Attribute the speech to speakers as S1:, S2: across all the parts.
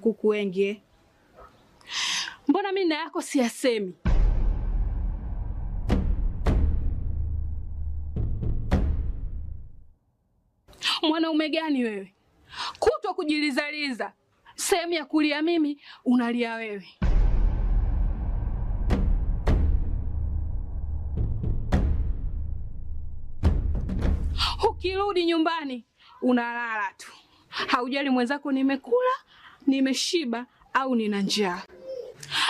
S1: Kuku wengi eh.
S2: Mbona mimi na yako siyasemi? Mwanaume gani wewe? Kutwa kujilizaliza, sehemu ya kulia mimi unalia wewe. Ukirudi nyumbani unalala tu, haujali mwenzako nimekula, nimeshiba au nina njaa.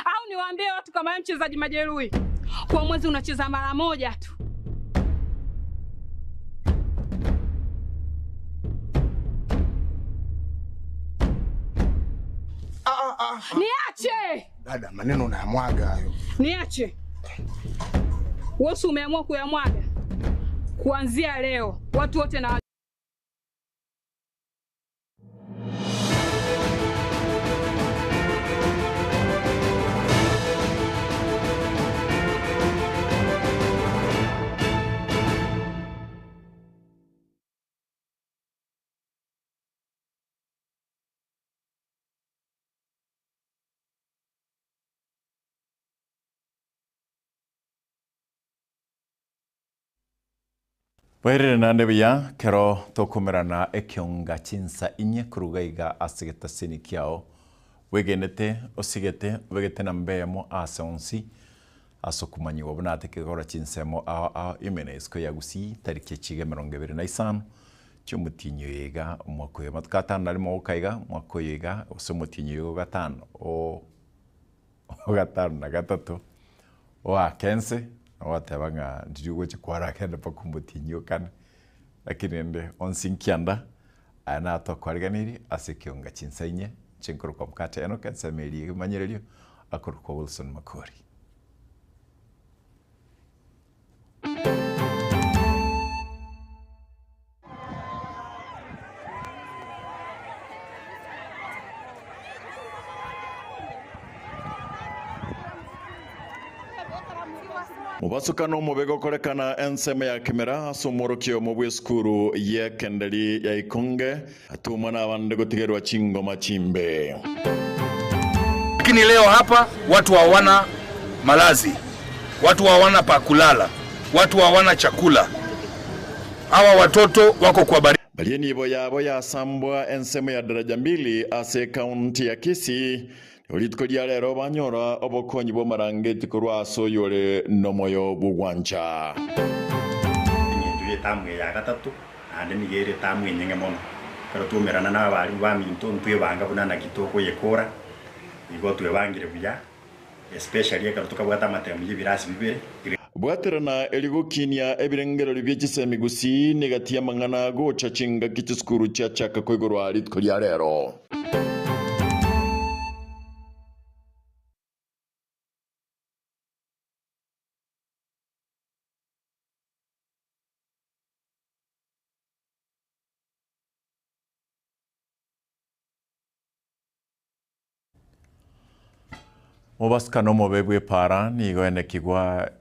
S2: Au niwaambie watu kama wewe mchezaji majeruhi, kwa mwezi unacheza mara moja tu. Niache,
S3: Dada, maneno unayamwaga hayo.
S2: niache. Wewe si umeamua kuyamwaga? Kuanzia leo watu wote na
S4: Bwairire naende buya kero tokomerana ekionga chinsa inye koruga iga ase getasini kiao bwegenete osigete obegete na mbeyemo ase onsi ase okomanyiwa buna ate kegora chinsemo ao ao ime na isiko ya Gusii tariki echiga emerongo ebere na isano chia omotienyi oyo iga omwaka oyo amatuko atano na rimo ogoka iga omwaka oyo iga gose omotienyi oyo gatano o gatano na gatato oake ense ogoteba ng'a ndiri ogocha kwaragenda mpaka omotienyi okane lakini rende onsi nkianda aya natokoriganirie ase ekionga chinsa inye inche nkorokwa mokate Enock ensemo eria emanyererio akorokwa Wilson Makori.
S5: Mobasokano omobe gokorekana ensemo ya Kimera ase omworokia omo bw'esukuru y'ekenderi ya Ikonge atumwa nabande gotigerwa chingoma chimbe.
S6: Lakini leo hapa watu hawana malazi, watu hawana pa kulala, watu hawana chakula. Hawa watoto wako kwa baridi.
S5: Baria enibo yabo yasambwa ensemo ya Daraja Mbili ase ekaunti ya Kisii, nigo rituko ria rero banyora obokonyi bw'amarangeti korwa ase oyore nomoyo bw'ogwancha.
S7: Eng'encho y'etamu eye ya gatato, naende nigo ere etamu enyeng'e mono. Ekero twaumerana na abarimu baminto ntwebanga buna naki tokoyekora, igo twebangire buya, especially ekero tokabwata amatemu y'ebirasi bibere.
S5: Bwaterana eri gokinia ebirengererio bie chisemi gusii negati y'amang'ana gocha chingaki chisukuru chiachaka koigorwa rituko ria rero.
S4: Mobasukano omobe bw'epaara nigo enekigwa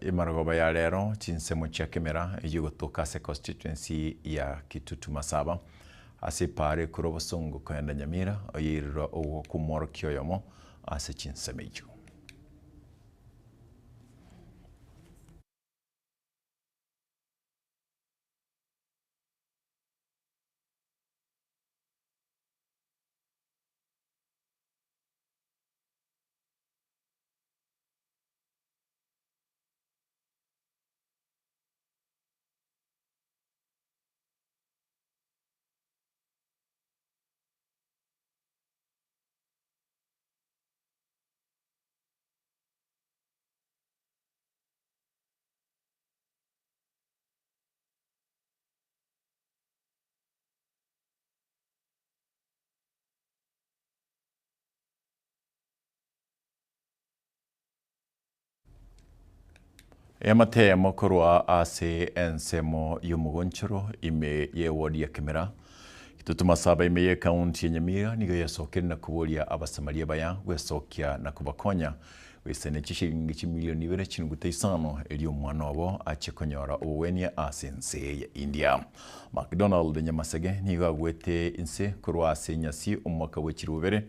S4: emarogoba ya rero chinsemo chia kemera eyio egotoka ase constituency ya Kitutu Masaba ase epaara ekure obosongo koenda Nyamira oyeirerwa ogokwa omworokia oyomo ase chinsemo echio. Eamate eyemo korwa ase ensemo y'omogonchoro ime y'eward ya Kimera, Kitutu Masaba ime y'ecounty ya Nyamira nigo yesokire na koboria Abasamaria baya gwesokia na kobakonya goisana chishilingi chimilioni ibere chinuguta isano erio omwana obo ache konyora obogwenia ase ense ya India. McDonald Nyamasege nigo agwete inse korwa ase enyasi omwaka bwe chirubere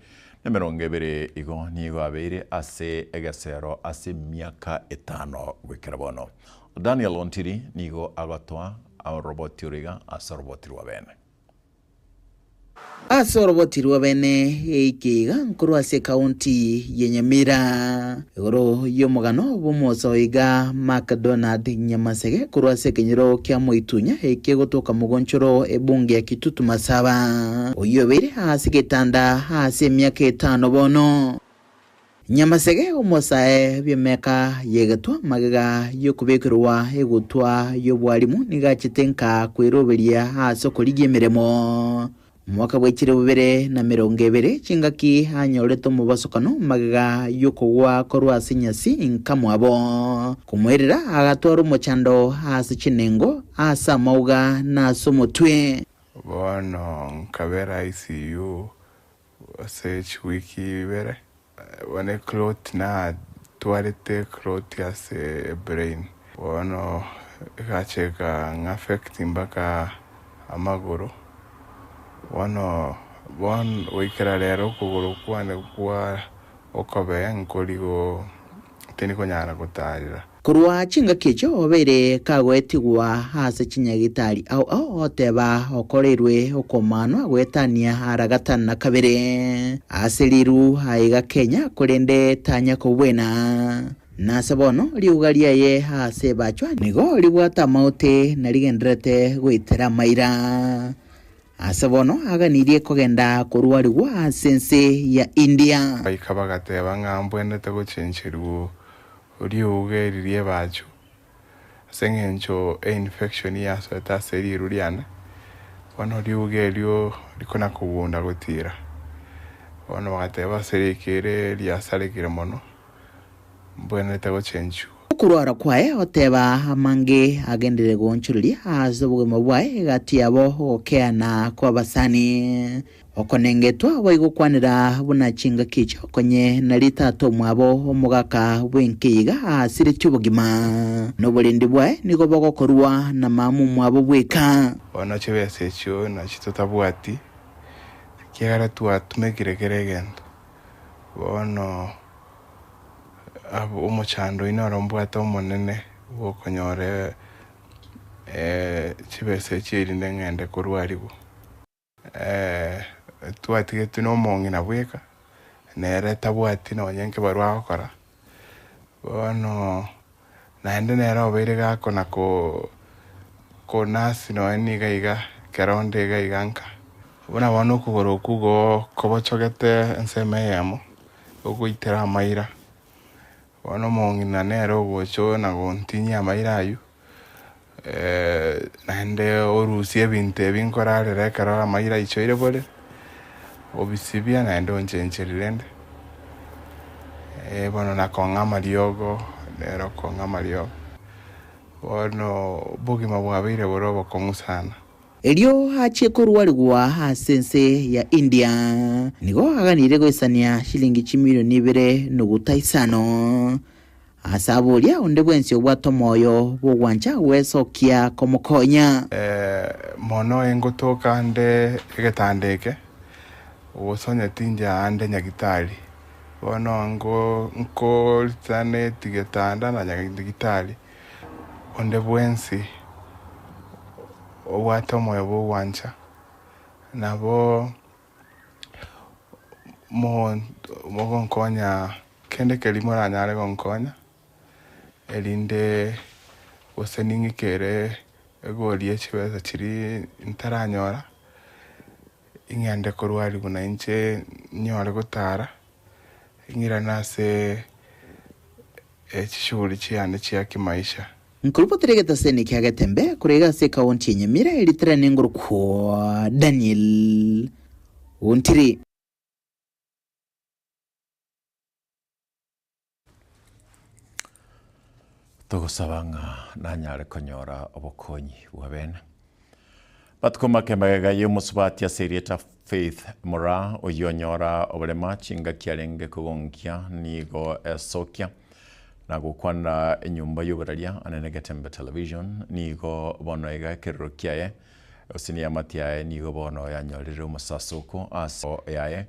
S4: 20 igo nigo abeire ase egesero ase emiaka etano goikera bono. Daniel Ontiri nigo agotoa oroboti oro iga ase oroboti rwa bene.
S1: Ase oroboti rwa bene eike iga nkorwa ase ekaunti ya Nyamira. Igoro y'omogano bw'omosae iga Macdonald Nyamasege korwa ase ekenyoro kia Moitunya eke egotoka mogonchoro ebunge ya Kitutu Masaba, oyio obeire ase egetanda ase emiaka etano bono. Nyamasege omosae bw'emeka y'egetwa magega y'okobekerwa egutwa y'obwarimu nigo achete nka kweroberia ase okorigia emeremo. Omwaka bwe 2020 chingaki anyorete omobasokano magega y'okogwa korwa ase enyasi nka mwabo. Komoirera agatwara omochando ase chinengo, ase amauga na ase omotwe.
S8: Bono nkabera ICU ase chiwiki ibere. Bono eclot natwarete eclot ase ebrain. Bono egacha ekang'affect mpaka amagoro. Bono bono goikera rero okogoro kwane kwa okobee nkori go tindi konyara gotarera.
S1: Korwa chingaki echio obeire kagoetigwa ase chinyagitari ao ao oteba okoreirwe okomanwa goetania ara gatano na kabere ase riru aiga Kenya korende tanya kobwena. Nase bono riuga riaye ase ebachwa nigo ribwate amaote na rigendererete goitera amaira. Ase bono aganirie kogenda korwarigwa ase ense ya India.
S8: Baika bagateba ng'a mbwenerete gochencherigwa riuga eri ri'ebachu, ase engencho einfection yasoete ase riru riane, bono riuga erio rikona kogunda gotira. Bono bagateba ase riika ere riasarekire mono, mbwenerete gochenchigwa.
S1: Okorwara kwaye oteba amange agenderere goonchoreria ase obogima bwaye egati yabo ogokeana kw'abasani. Okonengetwa boigo gokwanera buna chingaki echio konye nari tata omwabo omogaka bw'enkeiga aasiretie obogima, na oborendi bwaye nigo bogokorwa na mama omwabo bweka.
S8: Bono chibesa echio nachio totabwati, ekiagera twatumekire kera egento. Bono omochando oino oro mbwate omonene bw'okonyora chibesa echio erinde ng'ende korwarigwa. Twatigetwe nomong'ina bweka, nere tabwati nonye nkebarua agokora, bono naende nere obeire gakona ko konasi nonye niga iga ekero onde iga iga nka. Buna bono okogoro okwo igo kobochogete ensemo eyemo, gogoitera amaira, bono omong'ina nere ogocha na gontinyia amaira aywo, Naende orusie ebinto ebi nkorarera ekero amaira aichoire bore, obisibie naende onchencherie rende. Bono na kong'a amariogo, nere okong'a amariogo. Bono obogima bwabeire bore obokong'u sana.
S1: Erio achie korwarigwa ase ense ya India. Nigo aganirie goisania shilingi chimilioni ibere nuguta isano. Ase aboria onde bwensi obwate omoyo bw'ogwancha gwesokia komokonya.
S8: Mono ingotoka ande egetanda eke, gose onye tincha ande nyagitari. Bono nkoritsaneti getanda na nyagitari. Onde bwensi obwate omoyo bw'ogwancha, nabo mogonkonya Kende keria moranyare gonkonya, erinde gose ning'ikere egori ye chibesa chiria ntaranyora, ing'ende korwariwa na inche nyore gotara, ing'irane ase chishughuli chiane chia kimaisha.
S1: Nkorobotera egetaseni kia Getembe korwa iga ase ekaunti ya Nyamira eritera nengorokwa Daniel Ontiri.
S4: Togosaba ng'a nanyare konyora obokonyi bwa bene. Matuko make magega y'omosubati ase erieta Faith Moraa oyio onyora oborema chingaki arenge kogonkia nigo esokia na gokwanera enyomba y'oboraria anene Getembe Television nigo bono iga ekerero kiaye gose neamate yaye nigo bono yanyorire omosasoko ase yaye.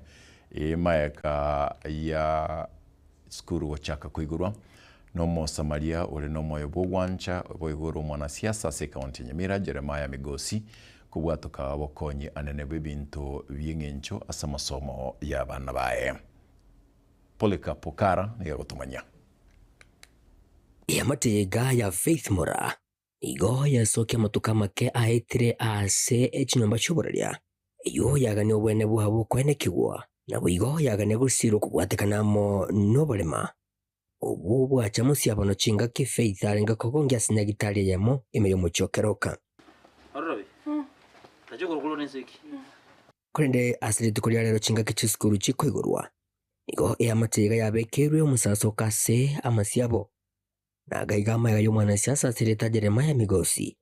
S4: Emaeka ya sukuru gochaka koigorwa n'Omosamaria ore nomoyo bw'ogwancha, boigo ore omwanasiasa ase ekaunti ya Nyamira, Jeremiah Migosi, kobwatoka obokonyi anene bw'ebinto bi'eng'encho ase amasomo y'abana baye. Polycarp Okara nigo agotomanyia.
S9: Eamate iga ya Faith Mora nigo yasokia amatuko amake aetire ase chinyomba chi'oboraria, eyio yagania obwene bwabo koenekigwa, naboigo yagania gosirwa kobwatekana amo noborema obwo bwacha mosiabano chingaki Faith arenge kogongia ase nyagitari eyemo ime y'omochie o Keroka. Korende ase rituko ria rero chingaki chisukuru chikoigorwa, nigo eamate iga yabekeirwe omosasoka ase amasio abo, na agaiga amaiga y'omwanasiasa ase erieta Jeremiah Migosi,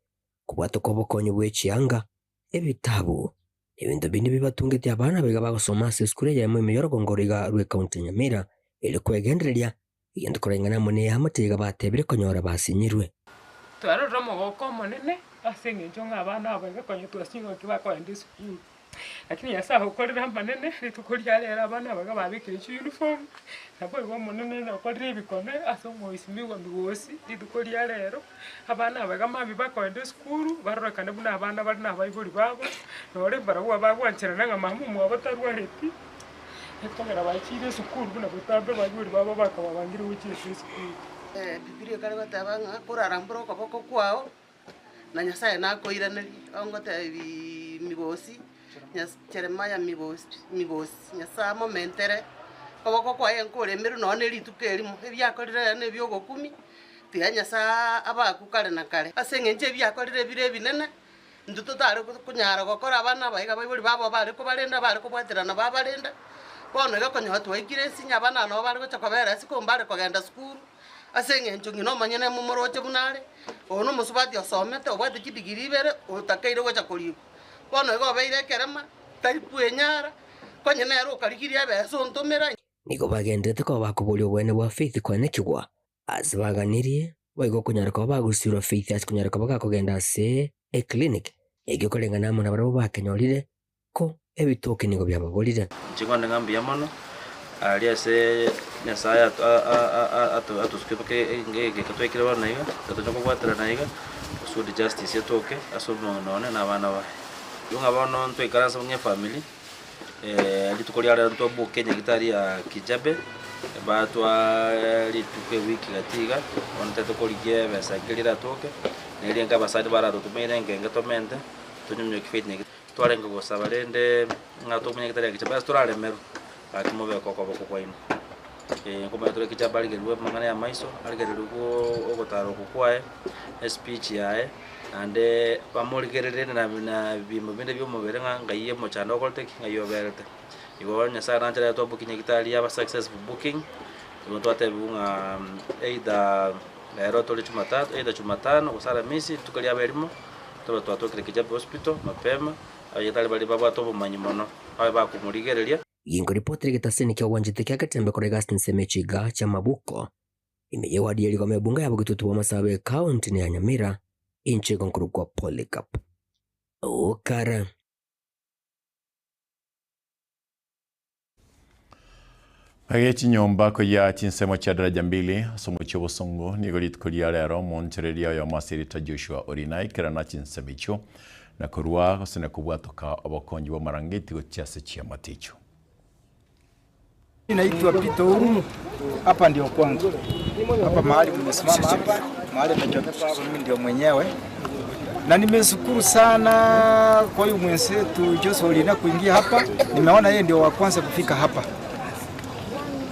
S9: kobwatoka obokonyi bwe chianga, ebitabu, na ebinto binde bibatungetie abana baiga bagosoma ase esukuru eyemo ime y'orogongo roiga rw'ecounty ya Nyamira, erio kwegendereria egento koreng'ana amo neamate iga batebire konyora basinyirwe.
S10: Twarorire omogoko omonene ase eng'encho ng'a abana aba iga konya twasing'oki bakoenda esukuru. Lakini Nyasaye okorire amanene, rituko ria rero abana aba iga babekire chiuniform, naboigo omonene okorire ebikone ase omoisimigwa migosi rituko ria rero, abana aba iga mambia bakoenda esukuru, barorekane buna abana bare na abaibori babo, nore mbarabwo bagwancherana ng'a mama omwabo tarwareti, ekogera bachire esukuru buna botambe abaibori babo bakababangire gochia ase esukuru.
S11: Bibilia ekare goteba ng'a korarambore okoboko kwao, na Nyasaye nakoiranerie. Ongotebi Migosi, Jeremiah Migosi, Migosi, Nyasaye amomentere okoboko kwaye nkoremerwe nonya na erituko erimo, ebiakorire ere na ebiogokumia, tiga Nyasaye abakwe kare na kare. Ase eng'encho ebiakorire bire ebinene, intwe totare konyara gokora abana aba iga abaibori babo bare kobarenda, bare kobwaterana babarenda, bono iga okonyora twaikire ensinyo abana aba nabo bare gocha kobera isiko mbare kogenda sukuru. Ase engencho ng'ina omonyene momoroche buna are, oyo nomosubati osomete, obwate chidigiri ibere, otakeire gocha korikwa. Bono igo obeire ekerema, tari kwenyara, konya nere okarigirie ebesa ontomera.
S9: Nigo bagenderete koba bakoboria obweene bwa Faith koenekigwa ase baganirie, boigo okonyara koba bagosirwa Faith ase konyara koba gakogenda ase eclinic, ekio koreng'ana amo nabarabwo bakenyorire Ko ebitoki nigo biababorire.
S12: Inche nkonde ng'a mbuya mono aria ase Nyasaye atosukia mpaka egeka twaikire bono iga, totonya kobwaterana iga, kusudi justice etoke ase omong'ina one na abana baye. Igo ng'a bono ntwaikaransa ng'a efamiri, rituko ria rero ntwaboka enyagitari ya Kijabe, batwaa rituko ewiki gati iga, bono totagete korigia ebesa enke riria eratoke, na eria enke abasani baratotomeire enke enke tomente, tonyomyoki faith nyagitari. Twarenge gosaba rende ng'a tomenye getari egecha ase toraremerwe, gaki mobeke okoboko kwaino. Nkomanya tore ekecha barigererwe amang'ana ya amaiso, arigererwe ogotara oko kwaye, espeech yaye, naende bamorigererie na na ebiimo binde bia omobere ng'a ng'ai omochando okorete ki, ng'ai oberete. Igo Nyasaye nanche rero twabokia nyagetari yaba successful booking, igo twatebiwa ng'a either rero tore jumatatu, either jumatano gose aramisi, rituko riaba erimo. Tobe twatokire Kijabe Hospital mapema, abayagetari baria babwate obomanyi mono babe bakomorigereria.
S9: Ginkoripotera egetaseni kia ogwanchete kia Getembe korwa egasi ensemo echiga chia Mabuko, ime y'ewadi ya Rigoma ebunge ya Bogitutu bw'Amasabo ekaunti ya Nyamira, inche igo nkorokwa Polycarp Okara.
S4: Age chinyomba koyia chinsemo chia daraja mbili ase omochie obosongo nigo rituko ria rero omoonchoreria oyomo ase erieta Joshua Orina aikerana chinsemo echio na korua gose na kobwatoka obokonyi bw'amarangeti gochia ase chiamate echio.
S13: Naitwa Peter Ouru, hapa ndio kwangu. Hapa mahali mmesimama hapa, mahali mmechomeka hapa, mimi ndio mwenyewe. Na nimeshukuru sana kwa huyu mwenzetu Joshua Orina kuingia hapa, nimeona yeye ndio wa kwanza kufika hapa.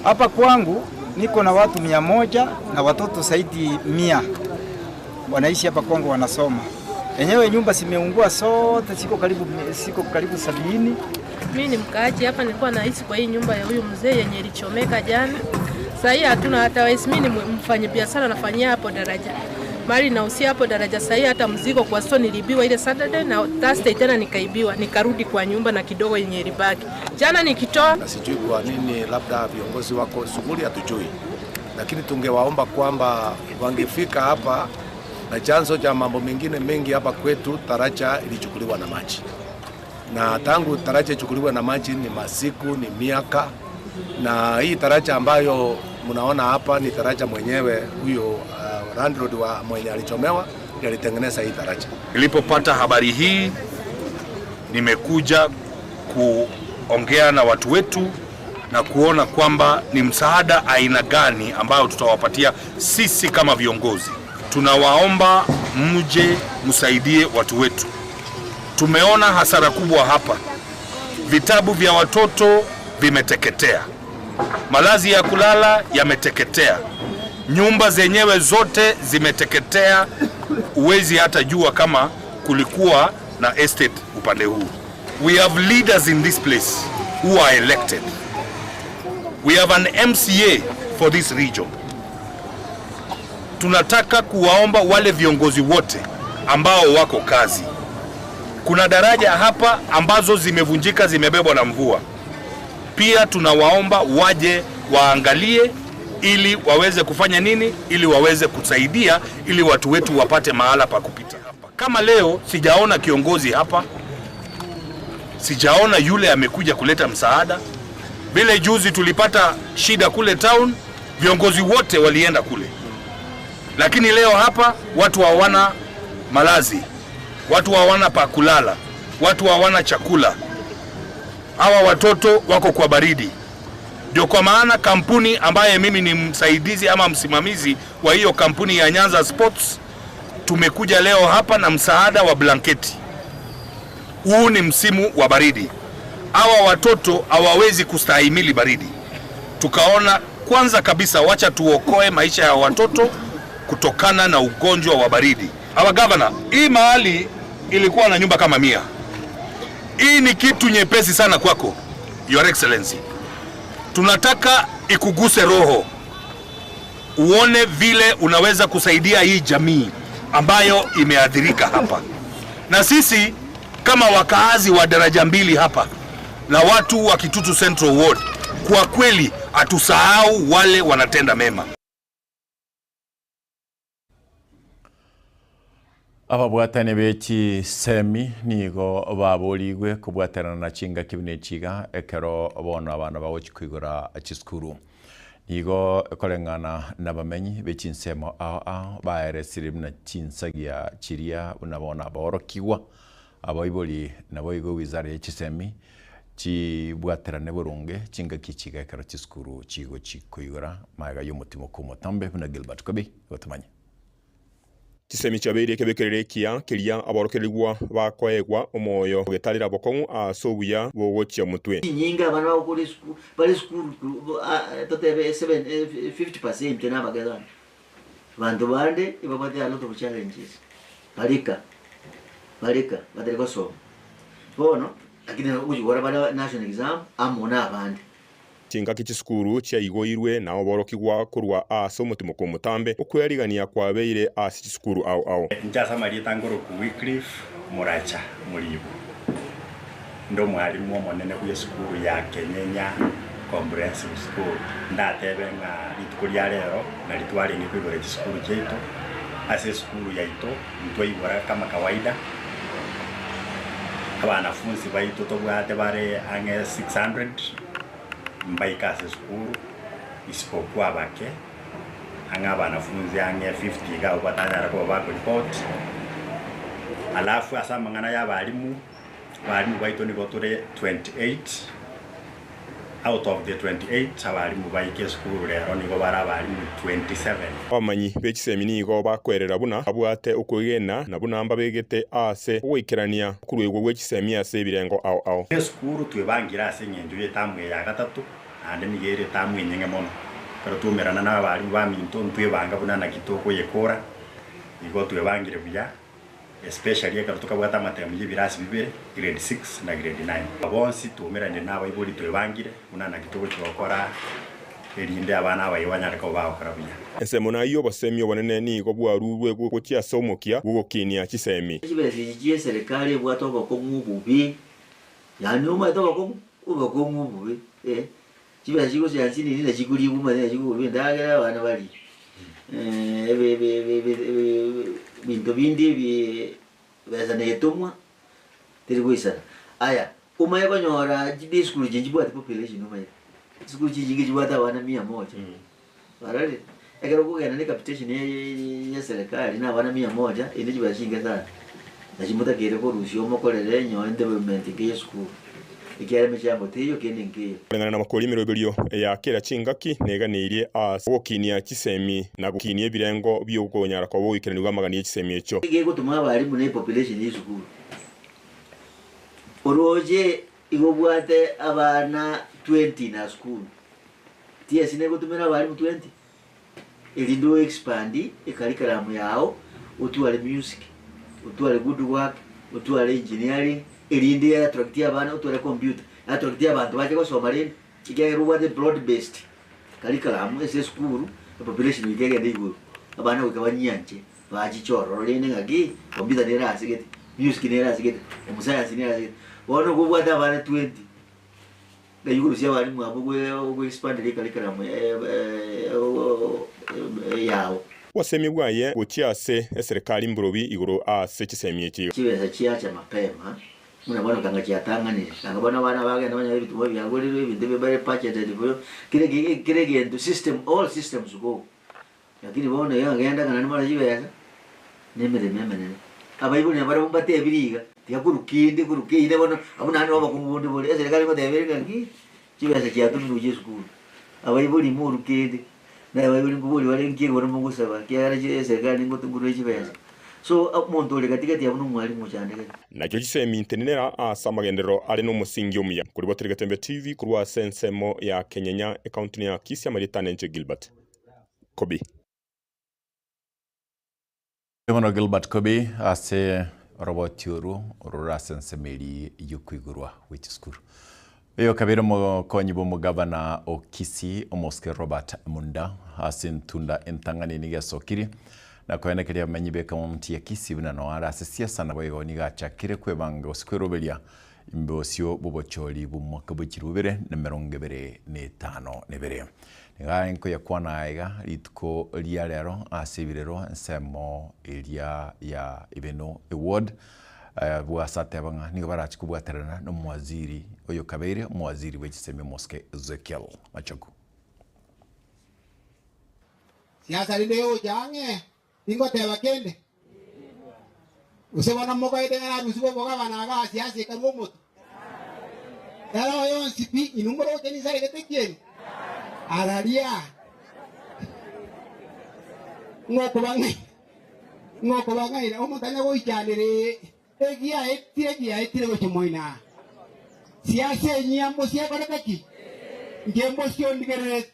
S13: Hapa kwangu niko na watu 100 na watoto zaidi 100 wanaishi hapa kwangu wanasoma. Enyewe nyumba zimeungua zote, ziko karibu 70.
S14: Mimi ni mkaaji hapa, nilikuwa naishi kwa hii nyumba ya huyu mzee yenye ilichomeka jana. Sasa hii hatuna hata wezi. Mimi ni mfanyabiashara nafanyia hapo daraja. Mali nausia hapo daraja. Sasa hii hata mzigo kwa store niliibiwa ile Saturday na Thursday tena nikaibiwa, nikarudi kwa nyumba na kidogo yenye ilibaki. Jana nikitoa
S15: na sijui kwa nini, labda viongozi wako shughuli hatujui, lakini tungewaomba kwamba wangefika hapa, na chanzo cha mambo mengine mengi hapa kwetu, daraja ilichukuliwa na maji. Na tangu taraja ichukuliwe na maji ni masiku ni miaka, na hii taraja ambayo mnaona hapa ni taraja mwenyewe huyo landlord wa mwenye alichomewa ndiye alitengeneza hii taraja.
S6: Nilipopata habari hii, nimekuja kuongea na watu wetu na kuona kwamba ni msaada aina gani ambayo tutawapatia sisi kama viongozi. Tunawaomba mje msaidie watu wetu. Tumeona hasara kubwa hapa, vitabu vya watoto vimeteketea, malazi ya kulala yameteketea, nyumba zenyewe zote zimeteketea. Huwezi hata jua kama kulikuwa na estate upande huu. We have leaders in this place who are elected. We have an MCA for this region. Tunataka kuwaomba wale viongozi wote ambao wako kazi. Kuna daraja hapa ambazo zimevunjika, zimebebwa na mvua. Pia tunawaomba waje waangalie ili waweze kufanya nini, ili waweze kusaidia, ili watu wetu wapate mahala pa kupita. Kama leo sijaona kiongozi hapa, sijaona yule amekuja kuleta msaada. Vile juzi tulipata shida kule town, viongozi wote walienda kule, lakini leo hapa watu hawana malazi, watu hawana pa kulala, watu hawana chakula, hawa watoto wako kwa baridi. Ndio kwa maana kampuni ambaye mimi ni msaidizi ama msimamizi wa hiyo kampuni ya Nyanza Sports, tumekuja leo hapa na msaada wa blanketi. Huu ni msimu wa baridi, hawa watoto hawawezi kustahimili baridi. Tukaona kwanza kabisa, wacha tuokoe maisha ya watoto kutokana na ugonjwa wa baridi. Hawa gavana, hii mahali ilikuwa na nyumba kama 100. Hii ni kitu nyepesi sana kwako, Your Excellency. Tunataka ikuguse roho, uone vile unaweza kusaidia hii jamii ambayo imeathirika hapa. Na sisi kama wakaazi wa daraja mbili hapa na watu wa Kitutu Central Ward, kwa kweli hatusahau wale wanatenda mema.
S4: Ababwatani be chisemi nigo baborigwe kobwaterana na chingaki buna echiga ekero bono abana bagochi koigora chisukuru. Nigo ekoreng'ana na bamenyi be chinsemo ao ao baeresire buna chinsagia chiria buna bono abaorokigwa abaibori nabo igo wizara ya chisemi chibwaterane boronge chingaki echiga ekero chisukuru chigochi koigora maega ya omotimo kwa omotambe buna Gilbert Kobi gotomanya.
S16: Chisemi chiabeire ekebekerero ekiya keria aborokerigwa bakoegwa omoyo ogetarera bokong'u ase obuya bogochia motwe.
S17: Chinyinga abana bagokora esukuru bare esukuru totebe 7 50% na abagezani bantu bande ibabwate a lot of challenges barika barika batari gosoma bono lakini ogochikora bare national exam amo na abande.
S16: Chingaki chisukuru chiaigoirwe na oborokigwa korwa ase omotimo kwa omotambe okwerigania kwabeire ase chisukuru ao ao.
S7: Inche ase amarieta nkoroku Wycliffe Moracha Moribo, nde omwalimu omonene bwa esukuru ya Kenyenya Comprehensive School. Ndatebe ng'a rituko ria rero nari twarenge koigora chisukuru chiaito, ase esukuru yaito ntwaigora kama kawaida, abanafunzi baito tobwate bare ang'e 600 mbaika ase esukuru, isipokuwa abake ang'e abanafunzi ang'e 50 iga abwo batanyara koba bakoripoti. Alafu ase amang'ana ya abarimu, abarimu baito nigo tore 28 out of the 28 abarimu baika esukuru rero nigo bare abarimu 27.
S16: Abamanyi be chisemi nigo bakwerera buna abwate okwegena na buna mbabegete ase ogoikerania okoruegwa gwa chisemi ase ebirengo ao ao.
S7: Esukuru twebangire ase eng'encho ya etamu eye ya gatato, naende nigo ere etamu enyeng'e mono. Ekero twaumerana na abarimu baminto ntwebanga buna naki tokoyekora, igo twebangire buya, especially ekero tokabwata amatemu ya ebirasi bibere, grade 6 na grade 9. Bonsi twaumeranire na abaibori twebangire buna naki togochi gokora erinde abana abaye banyare koba bagokora buya.
S16: Ensemo nayo obosemi obonene nigo bwarurwe gochia ase omokia bwogokinia chisemi.
S17: Chibesa echi chia eserikari ebwate obokong'u obobe, yaani omanyete obokong'u, obokong'u obobe eh, chibesa chigochia nsinini na chikorigwa omanyete na chikogorwa endagera abana barie, ebe ebe ebe ebe ebe binto binde ebi besa na etomwa teri goisana. Aya, omanye konyora chinde esukuru echi nchibwati population omanyete. Chisukuru chinyinge chibwate abana mia moja. Barorire? Ekero okogenda ne capitation ya serikali na abana mia moja, eye ne chibesa chinke sana. Nachi motakeire korusia omokorere nyowe development nke ya esukuru. Ekiagera emechango teiyo kende nkeiyo.
S16: Koreng'ana namakori emeroberio ya kera chingaki neganeirie ase ogokinia chisemi na gokinia ebirengo bi'okonyara koba ogoikeranigwa amagani ye chisemi echio.
S17: Egegotoma abalimu ne population ye esukuru. Oroche igo obwate abana 20 na sukuru. TSC negotumera abalimu 20 erinde o expand ecurriculum yao otware music, otware good work, otware engineering erinde e attract abana otware computer e attract abanto bache gosoma rende ekiagera obwate broad based curriculum ase esukuru epopulation goika egende igoro abana goika banyianche bachiche ororo rende ng'aki computer nere ase gete, music nere ase gete, omosayansi nere ase gete. Bono nigo obwate abana 20. Ng'ai okorusia abalimu abwo gwe expandera ecurriculum yao.
S16: Obosemia bwaye gochia ase eserekari mburobi igoro ase chisemi echi.
S17: Chibesa chiacha mapema buna bono kanga chiatang'anire kanga bono abana bagenda banyore ebitumwa biagorirwe ebinto ebi bare budgeted for kera kera egento system all systems go. Lakini bono iga ngenda ng'a naende more chibesa, na emeremo emenene. Abaibori nabarabwo mbatebirie iga, tiga korwa kende korwa keina bono, abwo naende nabo obokungu bonde bore. Eserekari ngoteba ere ng'a ki, chibesa chiatomirwe gochia esukuru. Abaibori morwe kende, naye abaibori nkoboria bare nki bono mogosaba ekiagera chi eserekari ningotu nkorwe chibesa. So omonto ore gati gati abwo na omwalimu ochandegete.
S16: Nakio chisemi ntenenera ase amagenderero are nomosingi omuya. Korwa Getembe TV korwa ase ensemo ya Kenyenya, ekaunti ya Kisii, amarieta ane inche Gilbert. Kobi.
S4: Bono Gilbert Kobi ase oroboti oru orore ase ensemo eri y'okoigorwa gwe chisukuru. Oyo kabere omokonyi bw'omogavana o Kisii Omosike Robert Munda ase entunda entang'ani nigo esokirie na koenekeria abamenyi b'ekaunti ya Kisii buna noare are ase siasa naboigo nigo achakire kwebanga gose kweroberia Imbosio bw'obochori bw'omwaka bwe chilifu ibere na emerongo ebere na etano na ebere. Nigo nkoyakwana aiga rituko ria rero ase ebirero ensemo eria ya Ibeno Eward bwase ateba ng'a nigo barache kobwaterana na omowaziri oyo kabeire omowaziri bwe chisemi omosike Ezekiel Machogu.
S18: Siasa rinde yocha ang'e Tingoteba kende. Gose bono mogaete ng'a narusigwe obogabana iga ase ase ekarua omoto? Ere oyo onsi pi, inwe moroche ninsaregete kieni? Araria, ng'okobang'aina, ng'okobang'aina, omonto anya goichanera egiaetire egiaetire gochia moino aa. Siasa enyia mbosie ekorete ki? Inche mbosie ondigerereti.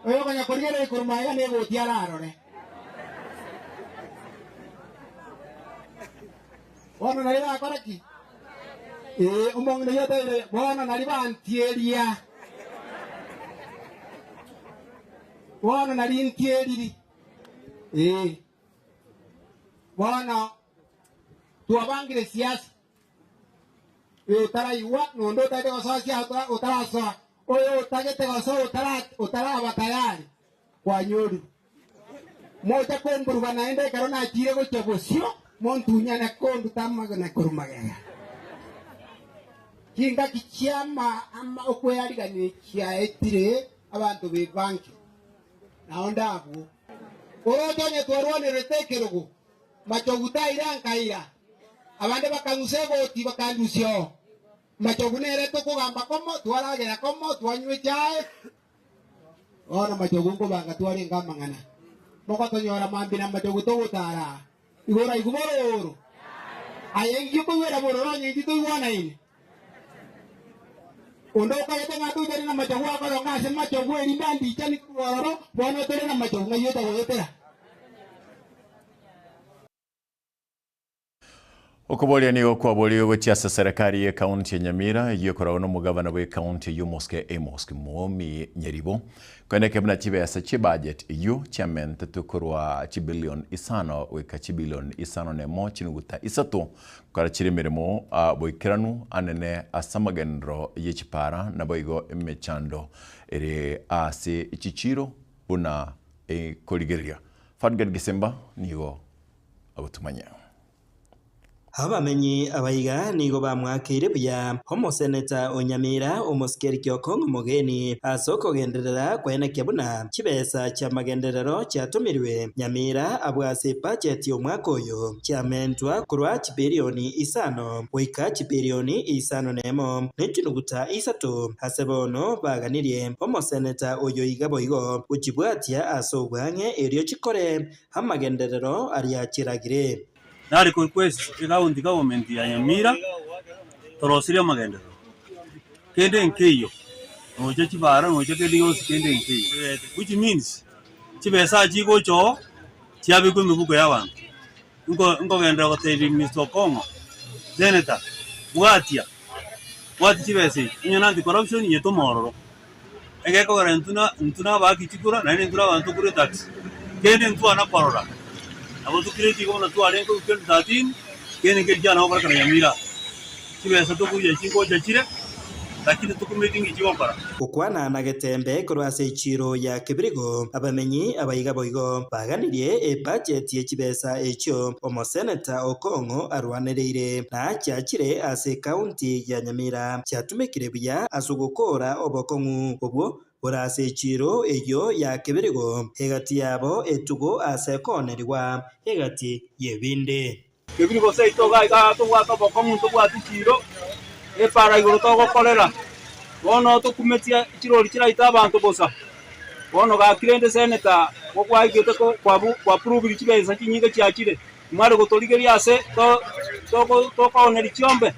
S18: Oyokonya korigereria korwa magega negoti ararore. Bono nari bakora ki? Ee, omong'ina oyio otebirie, bono nari bantieria. Bono nari ntieriri. Ee. Bono twabangire siasa. Oyo otaraigwa, na onde otagete gosoa ase otarasoa, oyo otagete gosoa otaraba tayari, kwanyorire. Mocha komburuga naende ekero nachiire gochia bosio, montunyane konduta amagena korwa magega. Chingaki chi'ama okwearigania chiaetire, abanto bebange, nao ndabwo. Oroche onye twarwanerete ekerogo, Machogu taira nkaira, abande bakang'usa egoti bakandusia oo. Machogu nere tokogamba komo, twaragera komo, twanywa echae. Bono Machogu nkobanga twarenge amang'ana. Mogotonyora mambia na Machogu togotara aa. Igo oraigwe bororo. Aye inki okoigwera bororo onye intwe toigwanaine? Onde okagete ng'a toichane na Machogu akoronga ase Machogu erinde andichani korwa ororo, bono tore na Machogu ng'ai otagoetera?
S4: Okoboria nigo kwaborigwe gochia ase serikali ye county ya Nyamira eyio ekoragwa nomogavana bwe county eyio Omosike Amos Kimwomi Nyaribo koeneke buna chibesa chie budget eyio chiamentetwe korwa chibillion isano goika chibillion isano nemo chinuguta isato gokora chire emeremo boikeranu anene ase amagenderero ye chipara naboigo emechando ere ase chichiro buna ekorigereria. Fadgad Gisimba nigo agotumanyia.
S19: Abamenyi abaiga nigo bamwakeire buya omoseneta o Nyamira omosike Eric Okong'o Mogeni ase okogenderera koenekia buna chibesa chi'amagenderero chiatomirwe Nyamira abwo ase ebudget y'omwaka oyo chiamentwa korwa chibilioni isano goika chibilioni isano nemo ne chinuguta isato ase bono baganirie omoseneta oyo iga boigo gochibwatia ase obwang'e erio chikore amagenderero aria chiragire.
S20: Nare korequest ecounty government ya Nyamira torosirie amagenderero, kende nkeiyo, nocha chibara nocha kende gionsi kende nkeiyo, which means chibesa chigocha oo chiabekwa emibuko ya abanto. Nko nkogenderera gotebia Mister Okong'o, Senator, bwatia, bwatia chibesa echi, onye na anti corruption yetome ororo. Egekogera intwe na intwe nabaaki chikura, naende intwe nabanto tokure etax, kende ntwana korora, nabo tokireti igo buna twarenge korwa 2013, kende nkeri kiana gokorekana Nyamira. Chibesa tokoria chingocha chire, lakini tokumeti nki chigokora.
S19: Gokwana na getembe korwa ase echiiro ya Kebirigo, abamenyi abaiga boigo baganirie ebudget ye chibesa echio omoseneta Okong'o arwanereire na chiachire ase ekaunti ya Nyamira chiatumekire buya ase ogokoora obokong'u obwo bore ase echiiro eyio ya Kebirigo egati yabo etugo ase koonerigwa egati y'ebinde.
S21: Kebirigo seito iga iga tobwate obokong'u ntobwati chiiro, epara igoro togokorera, bono tokumetie chirori chiraite abanto bosa. Bono gaki rende seneta gokwaigete kwapurubirie chibesa chinyinge chiachire, Mware gotorigeria ase tokooneria chiombe,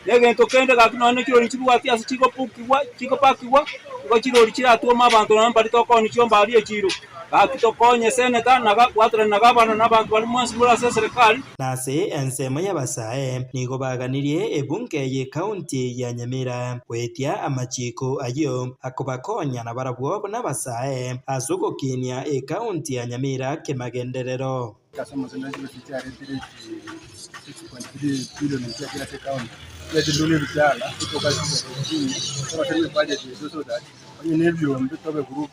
S21: na egento kende gaki nonya ne chirori chibwati ase chigopukigwa chigopakigwa, igo chirori chiratwome abanto nonya mbaria tokoonia chiombe aria echiro. Gaki tokonye seneta na bwaterana na gavana na abanto baria mwensi more ase eserekari.
S19: Na ase ensemo y'abasae nigo baganirie ebunge y'ecounty ya Nyamira goetia amachiiko ayio akobakonya nabarabwo buna abasae ase ogokinia ecounty ya Nyamira kemagenderero.
S22: Ase omosemi ase chibesa chiaretire chi 6.3 billion chiachire ase ecounty, chiacheirwe na ebichara chitoka ase chibesa echi chinyinge, toroserie ebudget yaito so that onye na ebiombe tobe group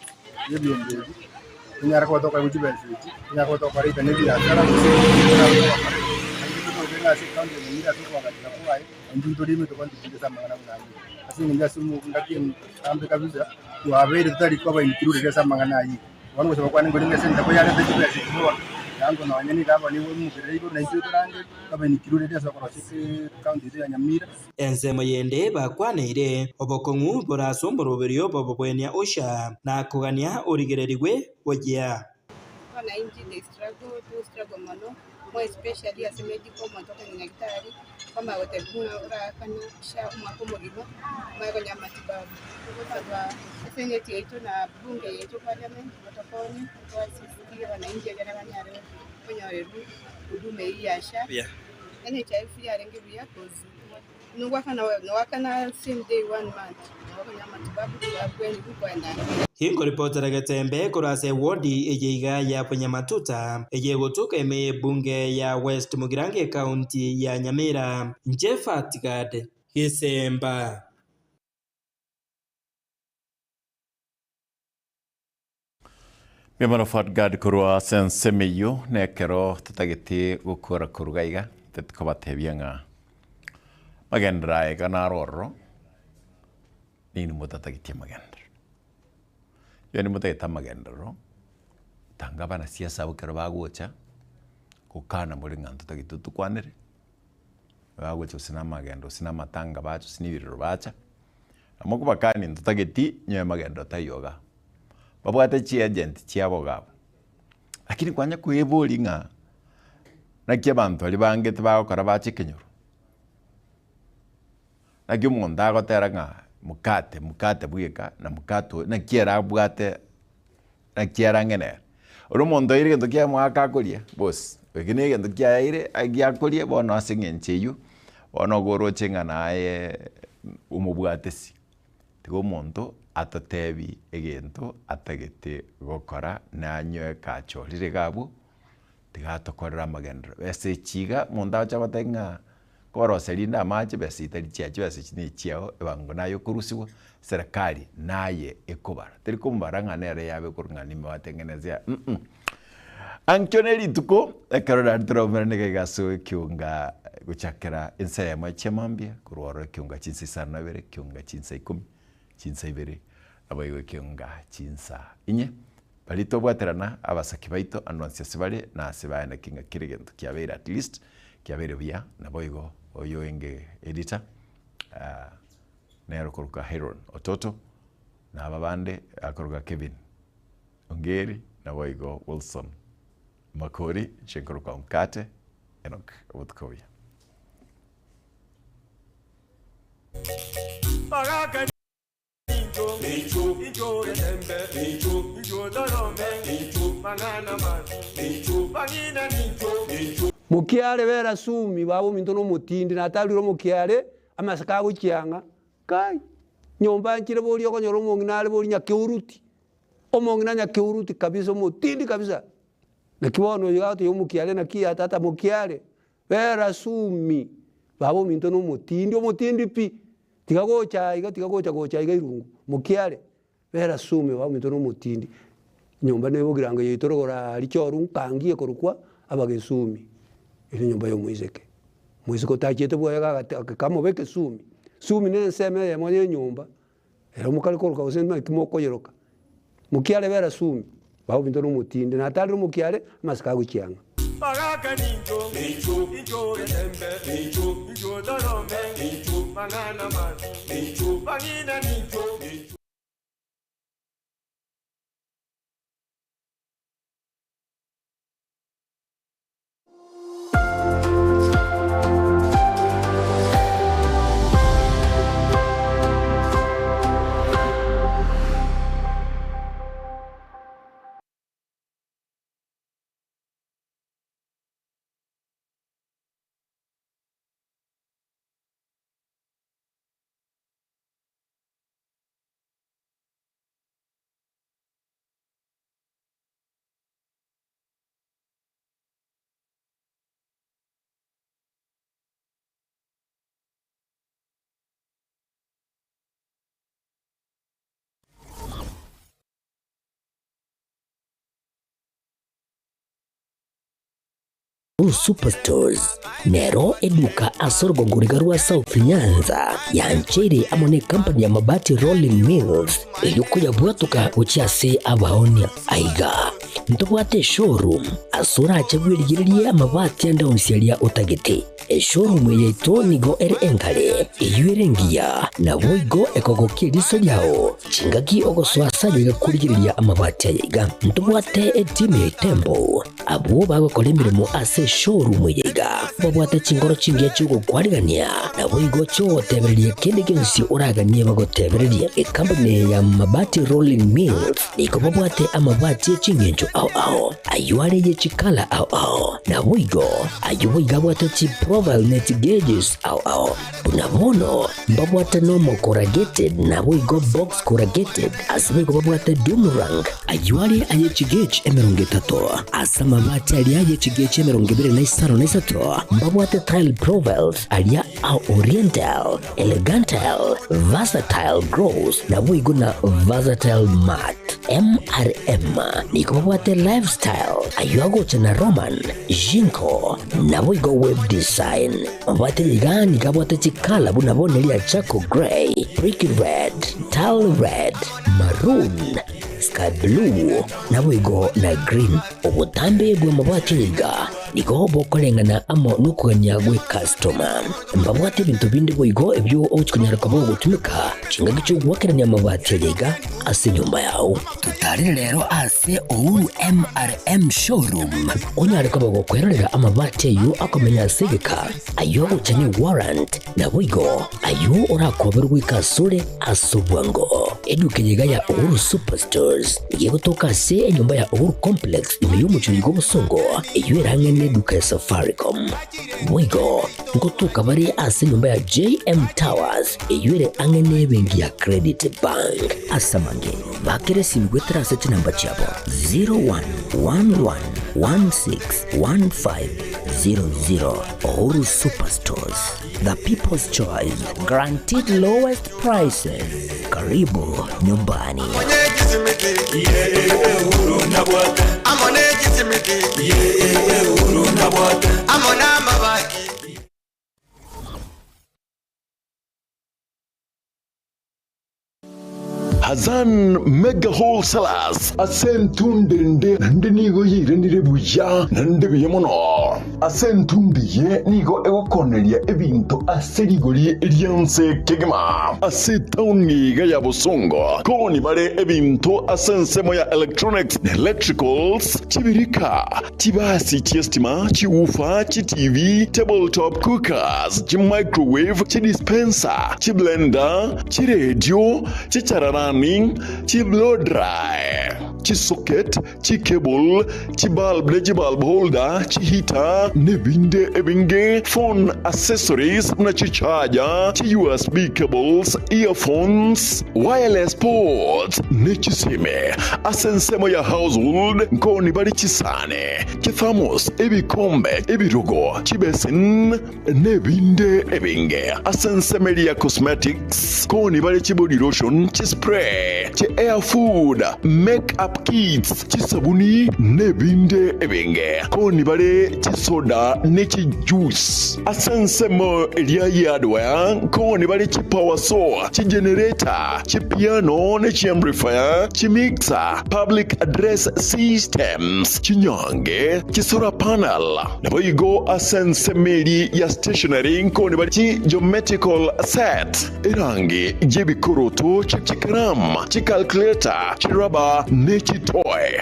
S22: ya ebiombe ebi, tonyare koba tokoegwa chibesa echi, tonyare koba togokora either na ebiasara gose tonyare koba togokora naende totoke ng'a ase ecounty eye nyamira ase okoagachera kwaye, intwe ntorime tocontribute ase amang'ana buna ayio. Ase eng'encho ase engaki entambe kabisa, twabeire totari koba included ase amang'ana ayio. Bono gose bakwane nkorenge ase engako yarente chibesa echi bono, yango nonya nigo abwo nigo emokerera igoro na intwe torangerie, tobe included ase okorosia ecounty yaito ya Nyamira.
S19: Ensemo yende bakwaneire, obokong'u bore ase omoroberio bw'obogwenia Usha, na kogania origererigwe gochia.
S23: Wananchi they struggle, to struggle mono, more especially ase medical omonto okogenda nyagetari, kwamanya gotebiwa buna oraakane SHA omwaka omogima, omanye konya amatibabu. Togosaba eseneti yaito na bunge yaito parliament batokonye toassistie wananchi ekere banyare konyorerwa huduma eywo ya SHA. NHIF yarenge buya coz
S19: Inkoripotera Getembe korwa ase ewodi eye iga ya Bonyamatuta, eye egotuka ime y'ebunge ya West Mugirango ekaunti ya Nyamira. Inche Fatgad Gesemba.
S4: Mbuya mono Fatgad korwa ase ensemo eyio, na ekero totagete gokora koruga iga, titokobatebia ng'a magenderero aya iga naro ororo, ninwe motatageti amagenderero. Onye motagete amagenderero, tanga abanasiasa abwo ekero bagocha, gokana more ng'a ntotagete totokwanere, bagocha gose na amagendo gose na amatanga bacha gose na ebirero bacha, Na mokobakania ntotageti nyowe magenderero taiyo igaa. Babwate chiagent chiabo iga abwo. Lakini kwanya koeboria ng'a naki abanto baria bangete bagokora bache ekenyoro. Naki omonto agotera ng'a mkate mkate bweka na mkate oyo naki ere abwate naki ere ang'e nere. Ore omonto oire egento kiaye omogaka akoria bosi, eki na egento kiaye aire agiakoria bono ase eng'encho eywo, bono igo oroche ng'a naye omobwatesi. Tiga omonto atotebi egento atagete gokora nanyoe kachorire iga abwo, tiga atokorere amagenderero. Besa echi iga, omonto agocha gotebia ng'a korosia rinde amache besa etari chiaye, chibesa echi na echiao, ebango naye okorusiwa, serikali naye ekobara. Teri komobara ng'a nere yabe korwa ng'a nimebatengenezi aya mh. Ankio ne rituko, ekero naende toraumerane iga iga ase ekionga. Gochakera ensa eyemo chia mambia, korwa ororo ekeunga chinsa isano na ibere, ekeunga chinsa ikomi, chinsa ibere, naboigo ekeunga chinsa inye. Baria tobwaterana abasaki baito ande onsi ase bare, na ase baeneki ng'a kera egento kiabeire at least kiabeire buya, naboigo oyoenge editor nere okorokwa Heron Ototo, na aba bande akoroka Kevin Ongeri, naboigo Wilson Makori, inche nkorokwa Omkate Enock, obotuko obuya.
S2: Mokiare bera sumi baba ominto nomotindi natarire omokiare amaseko agochiang'a kai nyomba nchire boria okonyora omong'ina are boria nyakeuruti omong'ina nyakeuruti kabisa omotindi kabisa naki bono oyo agotebia omokiare naki ya tata mokiare bera sumi baba ominto nomotindi omotindi pi tiga gocha aiga tiga gocha gocha aiga irungu mokiare Bera sume baminto nomotindi, nyomba nebogirango yaito rogoro aria choru nkangi ekorokwa abagesumi, ere enyomba yomoiseke. Moiseke otachiete bwoye gagate kamoba ekesumi, sumi ne ensemo eyemo ya enyomba, ero mokare koroka gose naki mokoyeroka. Mokiare bera sumi, baminto nomotindi, natarire omokiare, amasiko agochiang'a.
S9: Superstores nero eduka ase orogongo riga rwa South Nyanza yancheire amo ne company ya Mabati Rolling Mills erio koyabwatoka gochia ase abaonia. Aiga ntobwate eshowroom ase orache bwerigererie amabati ande onsi aria otagete. Eshowroom eye yaito nigo ere engare, eyio ere engiya, naboigo ekogokia eriso riao chingaki ogosoa ase aye iga korigereria amabati aya iga. Ntobwate etimu ya Itembo Abwo bagokora emeremo ase eshowroom eye iga babwate chinkoro chingiya chi'ogokwarigania, naboigo chi'ogotebereria kende gionsi oraganie bagotebererie. Ekampuni eye ya Mabati Rolling Mills nigo babwate amabati e ching'encho ao ao, ayio are ye chikala ao ao, naboigo ayio boigo abwate chiprofile ne chigeges ao ao. Buna bono mbabwate nomo corrugated naboigo box corrugated, ase boigo babwate doomerang. Ayio are aye chigech 30, ase amabati aria aye chigech 23 mbabwate tile profiles aria a oriental, elegantile, versatile gross naboigo na versatile matte. MRM nigo babwate lifestyle ayio agocha na Roman, Jinko naboigo web design. Mabwate iga nigo abwate chikala buna bono eria charcoal grey, brick red, tile red, maroon, sky blue, naboigo na green. Obotambe bw'amabwati aya iga nigo bokoreng'ana amo nokogania gw'ecustoma. Mbabwate ebinto binde boigo ebio ogochia konyara koba ogotumeka chingaki chi'ogoakerania amabati aya iga ase enyomba yao. Totarere rero ase Uhuru MRM Showroom onyare koba gokwerorera amabati ayio akomenya ase egeka, ayio agocha ne warrant, naboigo ayio orakoberwe goika asore ase obwango. Eduka eye iga ya Uhuru Superstores nigo egotoka ase enyomba ya Uhuru Complex ime y'omochie oyo bw'obosongo eyio erang'e neduka ya Safaricom. Boigo ngotoka bare ase enyomba ya JM Towers eyio ere ang'e nebenki ya Credit Bank. Ase amange, bakera esimi goetera ase chinamba chiabo 0111161500. Uhuru Superstores, the people's choice, guaranteed lowest prices. Karibu nyumbani.
S3: Amo na amabati. Hassan Mega Wholesalers ase entundo ende naende nigo yairanire buya naende buya mono. Ase entundo eye nigo egokoneria ebinto ase rigori ri'ense kegima. Ase etaoni iga ya Bosongo koni bare ebinto ase ensemo ya electronics na electricals, chibirika, chibasi chi'estima, chiwoofer, chiTV, tabletop cookers, chimicrowave, chidispenser, chiblender, chiredio, chichararani, chiblowdry, chisocket, chicable, chibulb ne chibulb holder, chiheater, nebinde ebinge, phone accessories buna chicharger, chi-USB cables, earphones, wireless ports, ne chisime. Ase ensemo ya household nkoni bare chisani, chithermos, ebikombe, ebirogo, chibesin, nebinde ebinge. Ase ensemo eria ya cosmetics nkoni bare chibody lotion, chispray, chi hair food, make up kits, chisabuni, nebinde ebinge. Nkoni bare chisoda ne chijuice. Ase ensemo eria ya hardware nkoni bare chipower saw, chigenerator, chipiano ne chiamplifier, chimixer, public address systems, chinyange, chisolar panel. Naboigo ase ensemo eria ya stationery nkoni bare chigeometrical set, erangi y'ebikoroto, chikaramu, chicalculator, chirubber ne chitoy.